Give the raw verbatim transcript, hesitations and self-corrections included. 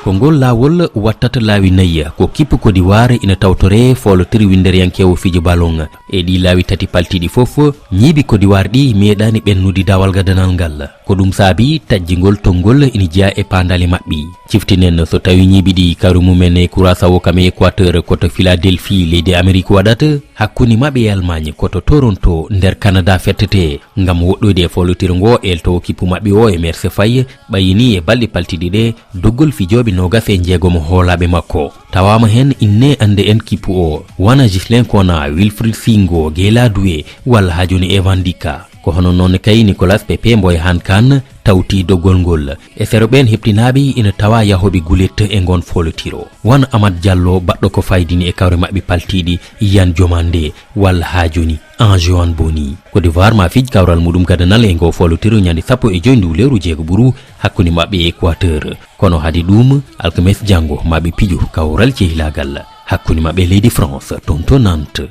Ko ngol laawol wattata laawi nayi, ko kippu Côte d'Ivoire ina tawtoree foolotir winnderiyankeewo fijo ballon. E ɗii laawi tati paltiiɗi fof, ñiibi Côte d'Ivoire ɗi meeɗaani ɓennude dawal gadanal ngal. Ko ɗum saabi tajjingol tonngol ina jeyaa e paandaale maɓɓe. Ciftinen so tawii ñiibi ɗi kawri mumen e Curaçao kam e Équateur ko to Philadelphie leydi Amérique waɗata, hakkunde maɓɓe e Allemagne ko to Toronto nder Canada fettetee. Ngam woɗɗoyde e foolotiro ngo, eeltoowo kippu maɓɓe o Emerse Faé ɓayini e balɗe paltiiɗe ɗe doggol fijooɓe noogas e jeegom hoolaaɓe makko. Tawaama heen inne annde en kippu o, wano Ghislain Kona, Wilfried Singo, Guéla Doué, walla haa jooni Evan Ndika. Ko hono noon kay Nicolas Pepe mbo e Hann Kan tawti doggol ngol. E sero ɓeen heptinaaɓe ina tawa yahooɓe gulet e ngoon foolotiro. Wano Amad Diallo baɗɗo ko faydini e kawre maɓɓe paltiiɗi, Yan Jomande, walla haa jooni Ange Joan Boni. Côte d'Ivoire ma fij kawral muɗum gadanal e ngo foolotiro ñande sappo e joy ndu lewru jeego ɓuru hakkunde maɓɓe e Équateur. Kono hade ɗum, alkames janngo ma ɓe piju kawral cehilaagal hakkunde maɓɓe e leydi France, toon to Nantes.